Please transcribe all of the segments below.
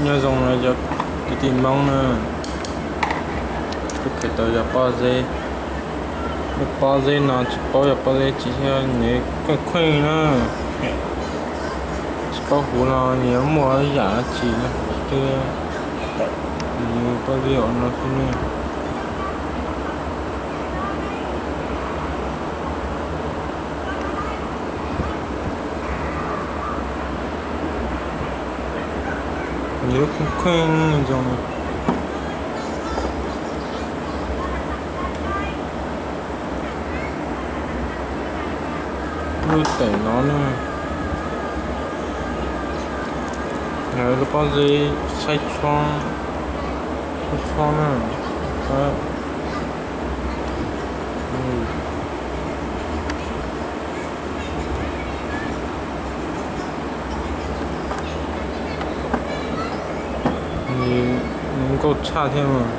Nyob zoo no cov kwv tij Hmoob na, kuv kheev tau yog pob zeb. Lub pob zeb no tsis paub yog pob zeb tsi thiab, nws kheej kheej na. Tsis paub huv no nws yuav muaj yam dab tsi na, nws pob zeb no xwb ne. Nws lub kheej kheej zoo. Lub teem no ne, lub pob zeb saib tshoob, tshoob tshoob na. Nws nkauj tshaj thiab mas.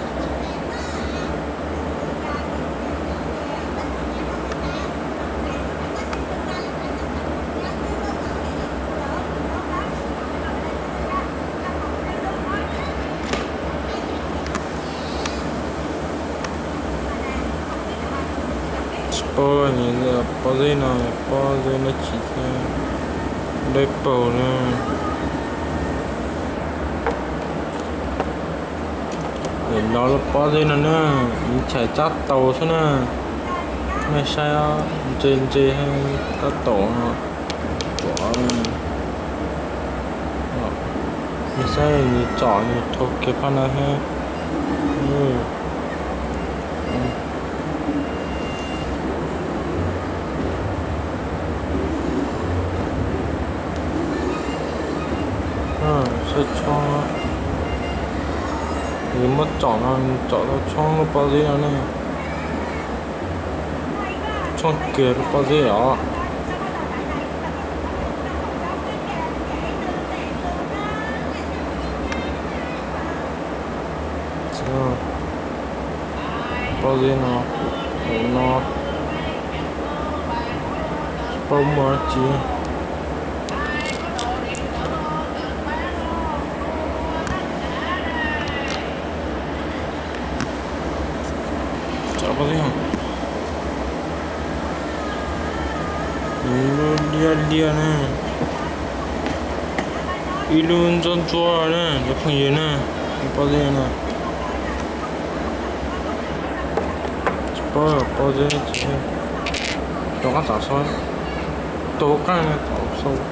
Tsis paub nws pob zeb no, pob zeb dab tsi thiab, dawb paug na. Nim no lub pob zeb no na, nws tshais tsab taus xwb na. Nej saib, ntse ntse tab tom no, nej saib nws tsom nws rhau kiag phab no thiab. Saib tshoob, nws muab tsom no, nws tsom tau tshoob lub pob zeb no ne. Tshoob kiag lub pob zeb os. Pob zeb no, hauv no, tsis paub muaj dab tsi. Tsam pob zeb, nws lub liab liab na, ib lub ntsuab ntsuab na cov phooj ywg na, pob zeb na. Tsis paub pob zeb tsi, rov qab txav saib, rov qab txav saib.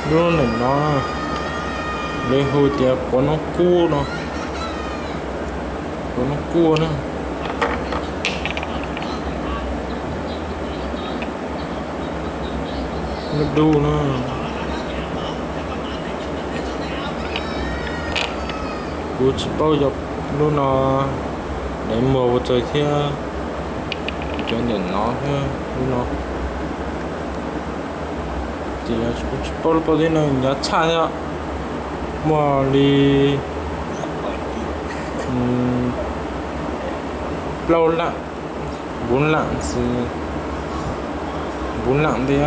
Lub neej no lawv hu tias quav noob kub no, quav noob kub na. Lub dub na, kuv tsis paub yog lub no dev muag ua txawg thiab, cov ntawm no thiab lub no. Ces kuv tsis paub lub pob zeb no hnyav tshaj thiab, muaj li plaub lam, npuv lam xwb, npuv lam ntej,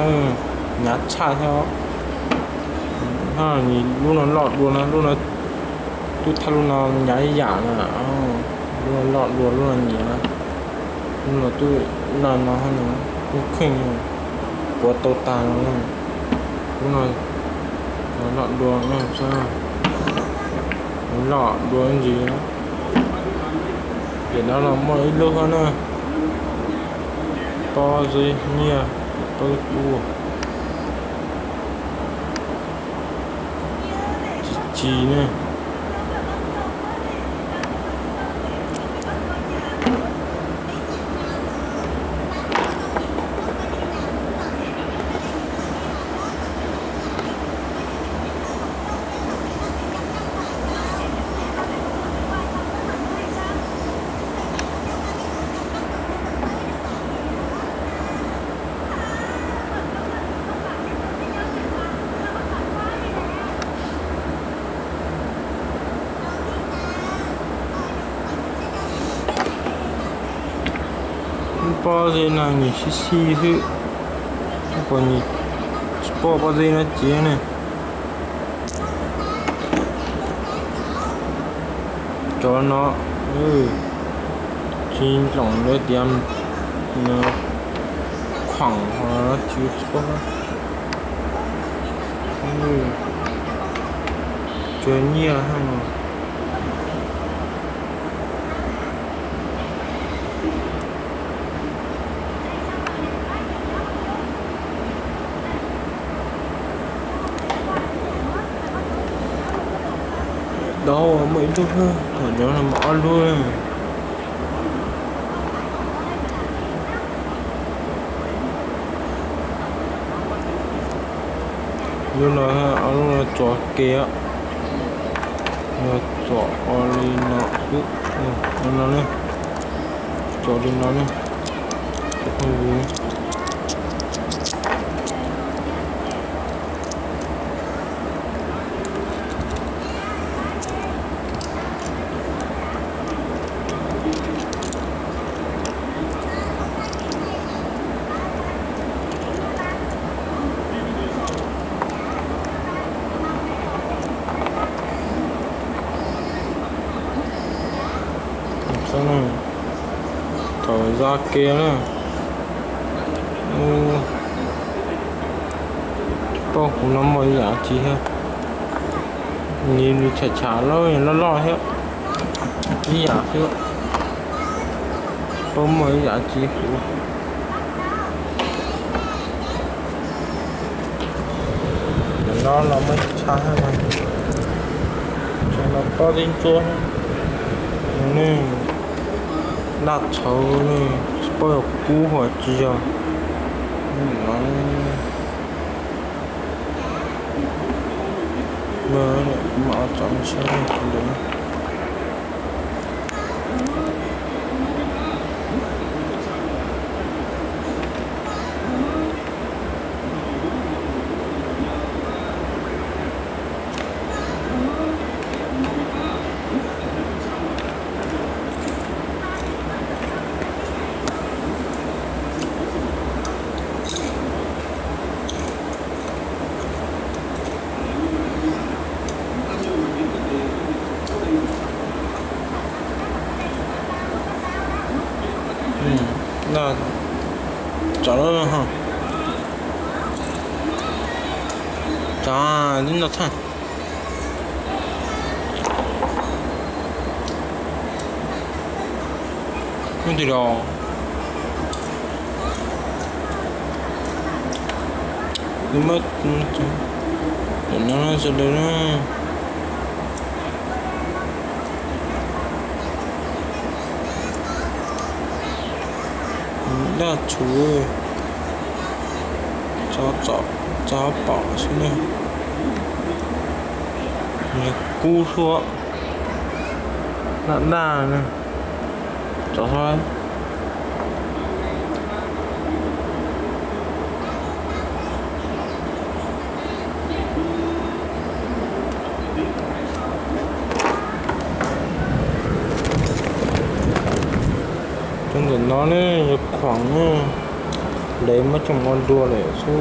hnyav tshaj thiab. Lub no loj dua no, lub no twb thaj lub no hnyav ib yam na, lub no loj dua lub no hnyav, lub no twb loj no, kheej kheej, puav tau tag no. Lub no loj dua no, loj dua ntsis. Pem no los muaj ib lub hab na, pob zeb nyiaj, pob zeb kub. Tsis tsis ne. Pob zeb no nws sib xib xwb, kuv tsis paub pob zeb no cia ne. Cov no tsis loom li tias khuam ho tsis paub. Tsuas nyiaj. Dob muaj ib lub, thaum nyob no muaj ob lub. Lub no, lub no txuas ke, txuas ua li no xwb, no ne, txuas li no ne. Thaum za ke na, tsis paub kuv no muaj ib yam tsis thiab. Nws tsham tsham loj loj loj thiab, ib yam thiab, tsis paub muaj ib yam tsis huv. Cov no los muaj tshaj, cov no pob zeb ntsuab, nws daj tshauv, tsis paub yog kub huam tsis yog. Tsam lawm, tsam tib no txhaj. Ub, twg los? Nws muab, no sawv daws na. Daj tshauv, txhob pom xwb ne. Nws kub suab, daj daj na. Txhob Cov ntawm no ne yog khoom ne, lawv muab coj mus ua dua lawm xwb.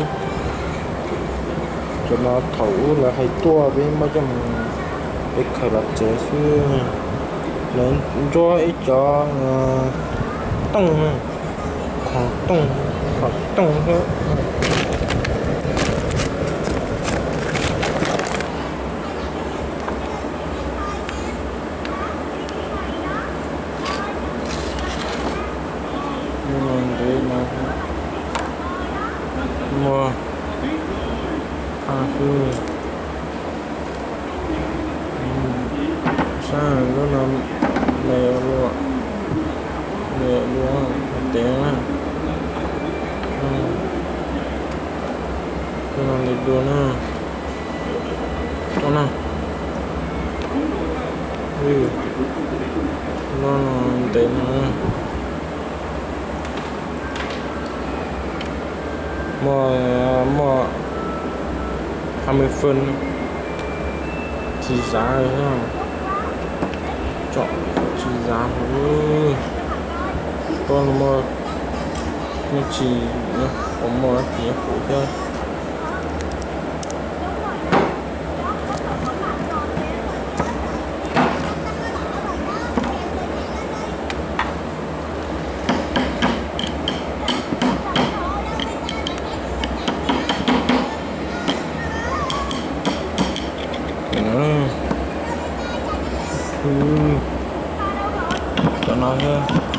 Cov no thaum ub lawv hais tuaj peb muab coj mus, peb khaws los txev xwb. Lawv ntsuab ib cov tooj, khoom tooj, khoom tooj xwb. Ntev no muaj a xwb. Saib lub no me ua luaj, me ua luaj, ntev na. Lub no ntev dua na. Ua na. Lub no ntev no. Muaj, muaj hai mươi phân, tsis zav, tsom tsis zav. Pob no muaj Nyob tsis, nyob qhov muaj ib tug nyob kuv thiab. Cov no thiab.